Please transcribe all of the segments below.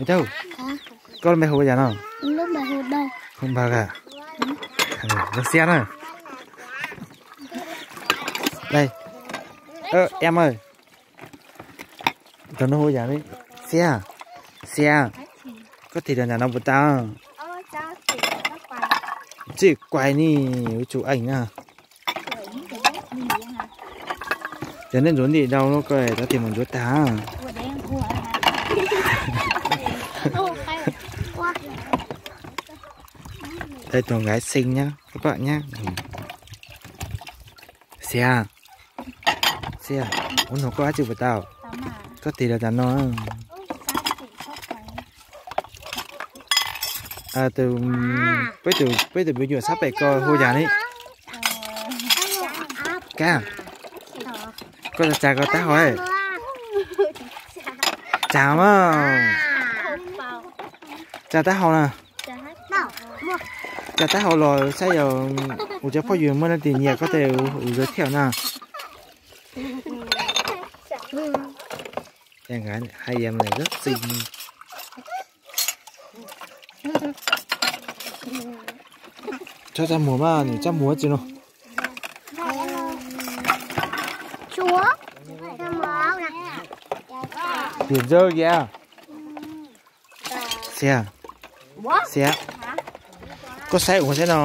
Ntau, koj lub npe hu ua cas no? Hu Npawg a? Zoo siab na. Em ơi, tus no hu ua cas? Xiab, Xiab, koj tig los ntawm no puas tau? Tsis quaj ni, ua tsum eem na. Cov nej ntxuav ntim dau lub ko, tab tig mus ntxuav tag. Tus nkauj xeeb nyab, koj pom nyab. Xiab, Xiab, ua no koj dab tsi puas tau? Koj tig los tas no. Peb tus, peb tus me nyuam sab pem ko hu yam li, koj tsa koj taub hau. Tsa mas, tsa taub hau na. Tsa taub hau los saib yog kuv cov phooj ywg muaj leej twg nyiam koj thiaj ua zov thiab na. Hais yam li, tsob txaj muag mas, nws txaj muag tsi no. Tiam ntxawg kiag. Xiab, Xiab, koj saib ua saib no.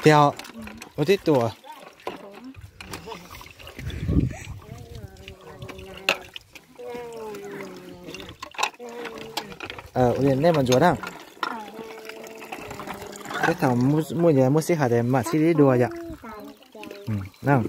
Tiag, ua tib tuam. Nej mam ntsuav na. Peb thaum muaj, muaj sij hawm ces mam sib dua yom.